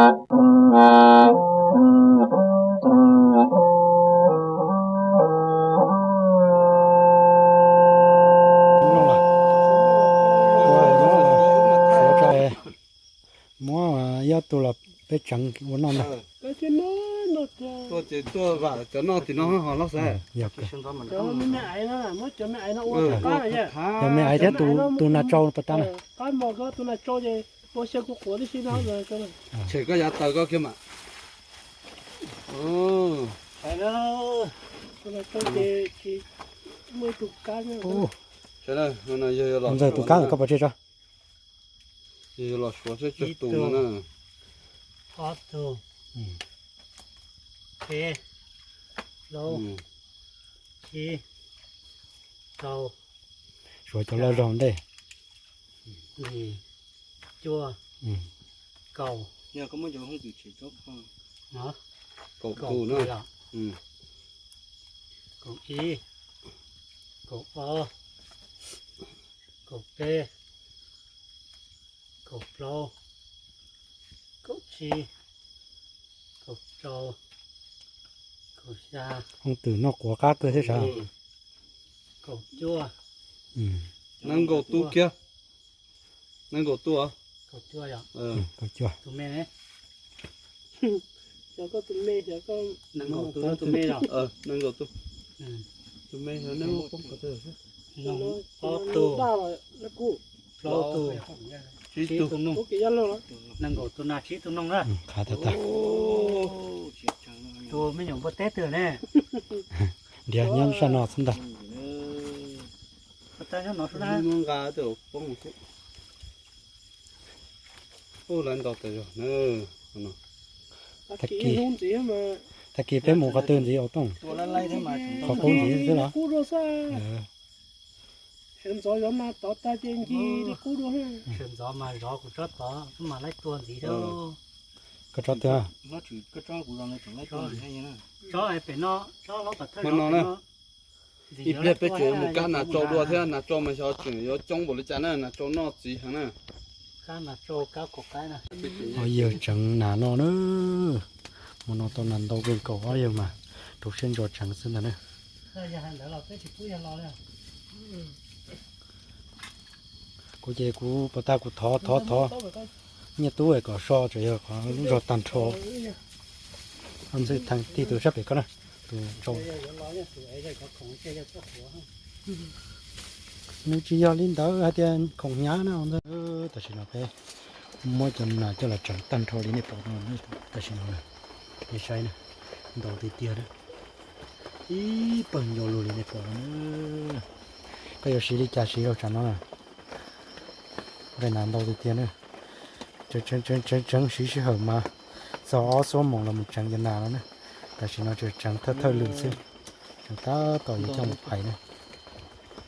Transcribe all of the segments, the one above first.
Muab ib ob tug los peb tseev ua noj ntag. Tuaj ces tuaj vam cov noj tim no ho los xav. Yog me aiv thiab tus nas tsau pas tas na. Tshem koj yav taws koj kiag mas. Ntxawg tus kab ntawm koj pov tseg tso. Los suav seb tsawg tus no na. Ob tug, peb, plaub, tsib, rau, suav cov loj zog ntej, cuaj, kaum, kaum tus na, kaum ib, kaum ob, kaum peb, kaum plaub, kaum tsib, kaum rau, kaum xya. Hoob twm noj quav qab kawg thiab sav. Kaum cuaj. Nees nkaum tus kiag. Nees nkaum tus. Kaum cuaj. Tus me ne? Nees nkaum tus, tus me los? Nees nkaum tus. Tus me, ob tug, plaub tug, tsib tug noog. Nees nkaum tus nas tsib tug noog na. Qhav tag tag. Tus me nyuam npua teb twg ne? Ntiav nyob sab no xwb ntag. Lawv ntaus tas zog na. Tag kis, tag kis peb mus qhov twg ntxiv Au Tooj? Qhov qub ntxiv xwb los? Sawv ntxov mas zov kuv tsob tod, wb mam laib tua ntxiv thiab. Koj tsob twg? Tsob pem no, tsob hlob tom thawj hmo no na. Ib pliag peb tseem mus kab nas tsau dua thiab, nas tsau mas xyov tseem yuav coob npaum li cas na, nas tsau noj txiv heev na. Kab nas tsau, kab kaum qaib na. Ho yawg tseev nas no na. Hmo no tau nas ntau kawg nkaus, ob yawg mas rau siab ntso tseev xwb ntag na. Kuv ces kuv pas tag kuv thov thov thov nyiaj tub es kom so, tseem yog qhov lub zog tag nrho. Ntxwg thee tig tus sab pem koj na, tus tsau. Nws tsis yog li ntawd hais tias khoom hnyav na. Tam sim no peb muab cov nas coj los tseev tag nrho li nej pom no. Tam sim no nej saib na, ntau tiag tiag na. Ib pawg nco lug li nej pom no na. Koj yuav siv li cas siv rau tsam no na. Nqaij nas ntau tiag tiag na. Tseev tseev tseev tseev siv sij hawm mas txog ob xuab moos los mus tseev cov nas no na. Tam sim no tseem tseev thawj thawj lwm xwb, tseev tab tom yuav coj mus phais na.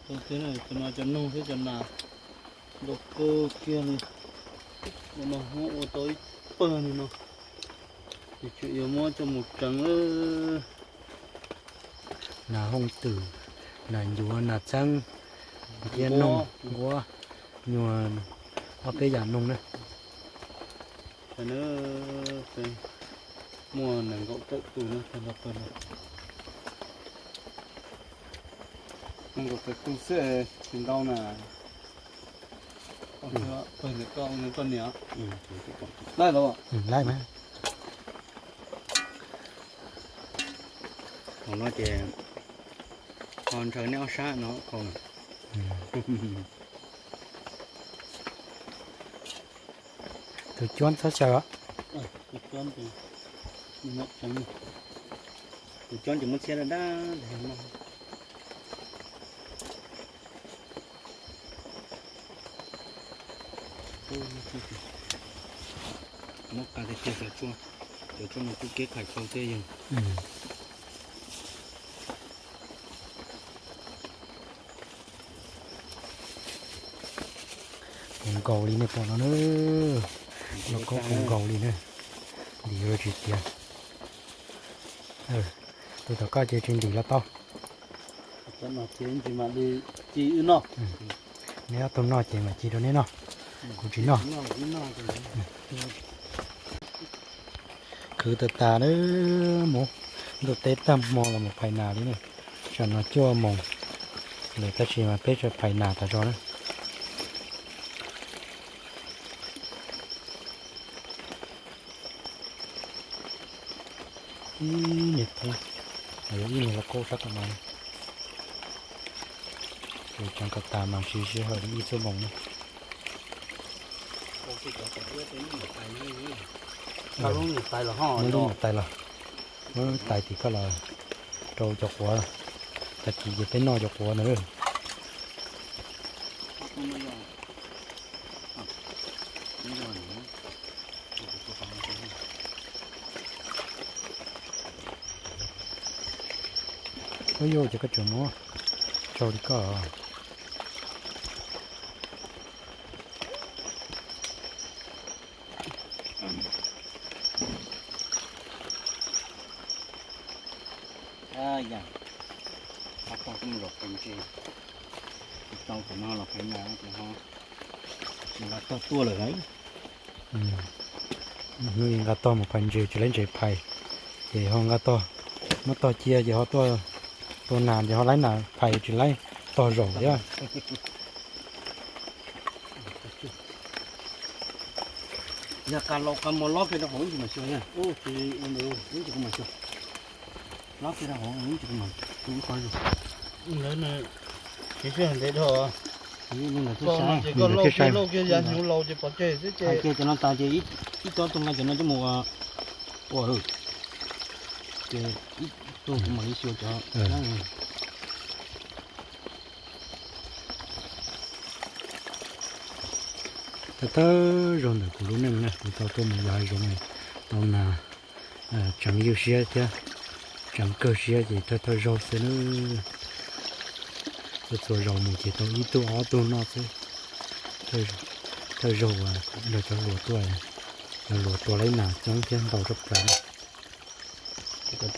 Cov noog thiab cov nas ntau kawg kiag li. Ua no muab ua tau ib pawg li no, ces tseem yuav muab coj mus tseev lawm. Nas hooj twm, nas ncuav, nas txeeb, nciab noog, nquab, nyuag ob peb yam noog na. Muaj nees nkaum tawm tus na, nees nkaum tawm tus xwb tsis ntau na. Pawg ntawm koj, koj niam. Laij los? Laij mas. Hauv no ces ho ntshaw nej ob sab no khau na. Tus cuab txhob xyaw os. Tus cuab ces muab txhiab daj daj no. Muab qa tiag tiag, cov tshuaj no kuj kev khais khau thiab yog. Kuv nkaus li nej pom no na, lub kaub kuv nkaus li na, ntim yuav tsis tiav. Tus tom koj ces tsis ntim los tau. Neb ob tug noj ces mam ci rau neb noj, kuv tsis noj. Kwv tas tas na, mus ntuj teb tag hmo los mus phais nas li na. Tsam no cuaj moos lawm tab sis mas peb tseem phais nas tas zog na. Ib niag pheeb, ib niag lauj kaub sab tom no. Ces tseem kom tas mas siv sij hawm li ib xuab moos na. Muab lub niam tais los, muab lub tais tim koj los rau cov quav, tag kis ces peb noj cov quav ntawd. Ua yog ces koj tseem muab tsau li koj. Yog, qab tog kuj mus zaum pais ntses, tsis tau cov no los pais nas ces ho tsis nqa tog tuaj lawm lauj. Hnub nqa tog mus phais ntses tsis laib ntses phais, ces ho nqa tog, muab tog cia ces ho tuaj tua nas ces ho laib nas phais tsis laib tog zaum thiab. Yog qas laus qas mos lob kiag rau hauv ib ntsis mam xyuas, ib ntsis kuv mam xyuas. Lob kiag rau hauv ib ntsis kuv mam xyuas ib qho zoo. Ntawd na, tsis sij hawm ntev dhau. Koj no ces koj lauj kiag lauj kiag yav hnyuv laus ces pov tseg xwb ces. Hais kiag cov no tas ces ib tsob tuaj nqa cov no coj mus ua, ua ces ib tug kuv mam li xyuas cov. Thawj thawj zaug ntawm kuv lub neej na kuv tau tuaj mus yos hav zoov, tau nas tseev ywj siab thiab tseev kawg siab ces thawj thawj zaug xwb na. Txhua txhua zaus mus ces tau ib tug ob tug noj xwb. Thawj zaug uas nrog cov hluas tuaj, cov hluas tua laib nas coob thiab ntau tshaj plaws. Koj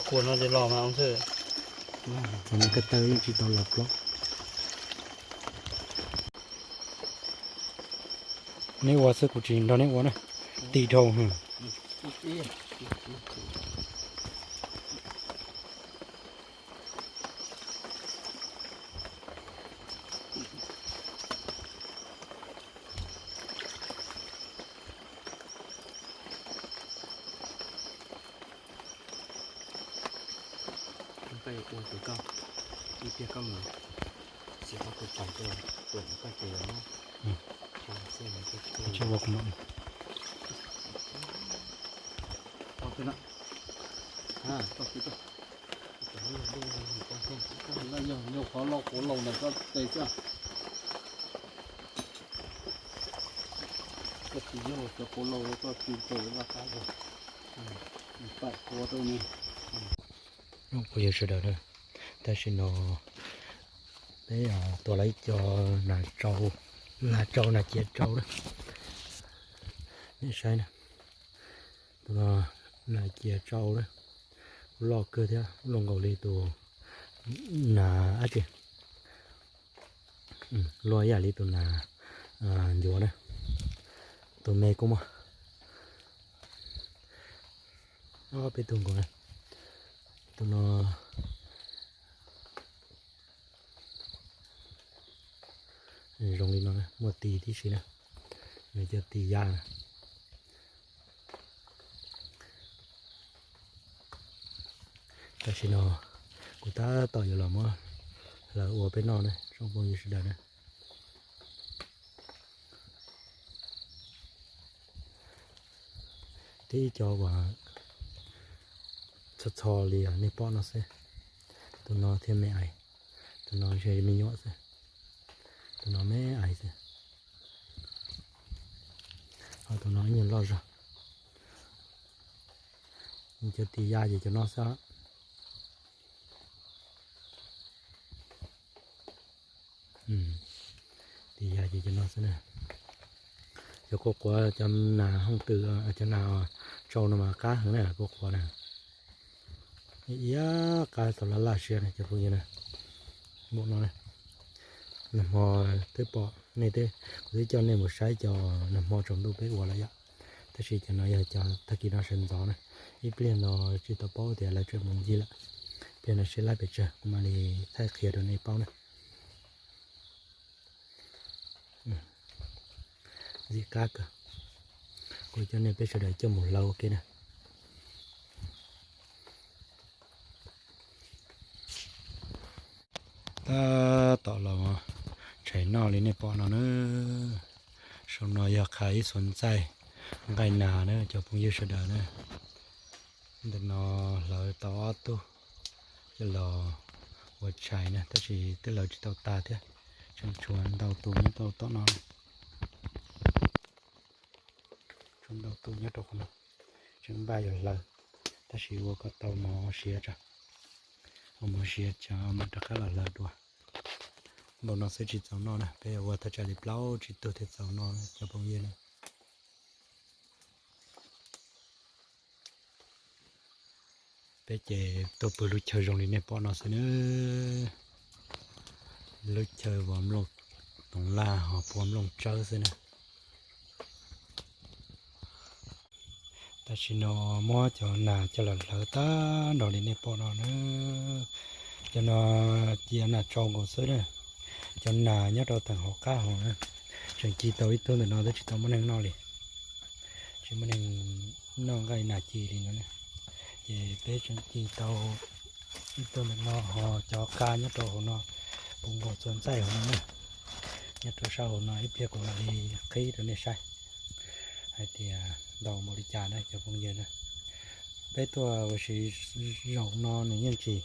khuam no ces los mas. Qhov no ko taw yeej tsis tau los plob. Neb ua xwb kuv tsis nrog neb ua na. Tim dhau. Koj yuav ua ces koj ib pliag koj mus xiv ob tug pais tuaj, tuaj koj ces yuav muab. Ua kuv mam. Yog qhov lauj quav laus ntawm koj tes xwb. Koj tsis yog cov quav laus koj tsis tes vaj qab zog. Paim quav rau me. Phooj ywg sawv daws na, tam sim no peb tua lawm ib co nas tsau, nas tsau nas cia tsau na. Nej saib na, tus no nas cia tsau na, loj kawg thiab loj nkaus li tus nas dab tsi, loj ib yam li tus nas ncuav na, tus me kuj muaj. Ob peb tug nkaus na, tus no zoo li no muaj tis tib si na, nws cov tis ya. Tam sim no kuv tab tom yuav los muab lawv ua peb noj na tsoom phooj ywg sawv daws na. Tib co uas txho txho li nej pom no xwb. Tus no thiaj me ais, tus no ntshe me nyuam xwb, tus no me ais xwb. Ho tus no ib nyuag loj zog. Cov tis ya ces cov no xwb. Tis ya ces cov no xwb na. Cov quav quav, cov nas hooj twm, cov nas tsau no mas qab heev na, quav quav na. Iab qab tau laj laj siab na cov phooj ywg na. Npaum no na. Nag hmo twb pom nej, kuv twb coj nej mus saib cov nag hmo tsaus ntuj peb ua lawm yom. Tab sis cov no yog cov tag kis no sawv ntxov na, ib pliag no tsis tau paub tias lawv tseem mus ncig lawm. Pliag no sib lab pes tsawg kuv mam li thaij qhia rau nej paub na. Ntxim qab kawg. Kuv coj nej peb sawv daws coj mus hlawv ua ke na. Tab tom los tshais noj li nej pom no na. Saum no yog qha ib xuas ntxaij nqaij nas na cov phooj ywg sawv daws na. Ntawm no hlawv tau ob tug coj los ua tshais na, tab sis twb hlawv tsis tau tag thiab. Tseem tshuav ntau tus nyob rau tom no. Tshuav ntau tus nyob rau qhov no, tseem npaj yuav hlawv, tab sis ua kom tau mov siav tso, ua mov siav tso mam rov qab los hlawv dua. Npaum no xwb tsis txaus noj na, peb yuav ua thaj tsam li plaub tsib tug thiaj txaus noj cov phooj ywg na. Peb ces tuaj pw lub chaw zoo li nej pom no xwb na. Lub chaw vov nplooj toov laj ho pua nplooj tsawb xwb na. Tam sim no muab cov nas coj los hlawv tag nrho li nej pom no na. Cov no cia nas tsau nkaus xwb na. Cov nas nyob rau theem hauv qab hauv na, tseem ci tau ib tug ntawm no twb tsis tau muaj neeg noj li. Tsis muaj neeg noj nqaij nas ci li no na. Ces peb tseem ci tau ib tug ntawm no, ho cov qha nyob rau hauv no puv nkaus txuas ntxaij hauv no na. Nyob rau sab hauv no ib pliag kuv mam li qhib rau nej saib hais tias ntau npaum li cas na cov phooj ywg na. Peb tuaj ua si zaum no nws yeej tsis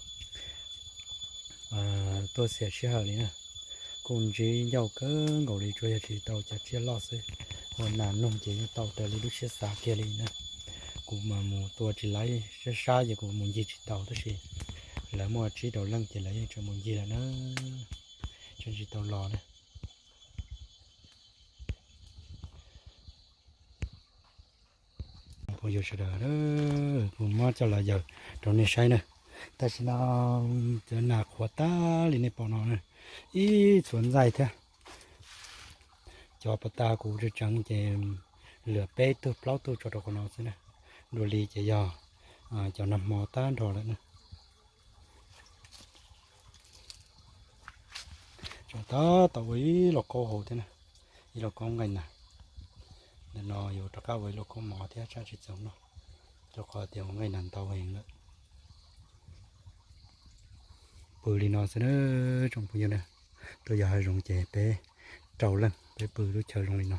tuaj xiam sij hawm li na. Kuj ntsib ncauj kawg nkaus li, tsuas yog tsis tau cov tsiaj loj xwb. Ua nas noog ces yeej tau raws li lub siab xav kiag li na. Kuv mas mus tua tsis laib, sab sab ces kuv mus ncig tsis tau, tab sis lawv muaj tsib rau leej ces lawv yeej tseem mus ncig lawm na. Tseem tsis tau los na. Phooj ywg sawv daws, kuv muab coj los yaws rau nej saib na. Tam sim no cov nas qhuav tag li nej pom no na, ib txhua ntxaij thiab. Cov pas tas kuv tseem tseev ces lwm peb tug plaub tug tso rau qhov no xwb na. Dua li ces yog cov nag hmo tag nrho lawm na. Tseem tab tom ua ib lauj kaub hauv thiab na, ib lauj kaub nqaij nas. Ntawm no yuav rov qab ua ib lauj kaub mov thiab tsam tsis txaus noj, rau qhov tias ua nqaij nas ntau heev lawm. Pw li no xwb na tsoom phooj ywg na, tuaj yos hav zoov ces peb rau leej peb pw lub chaw zoo li no.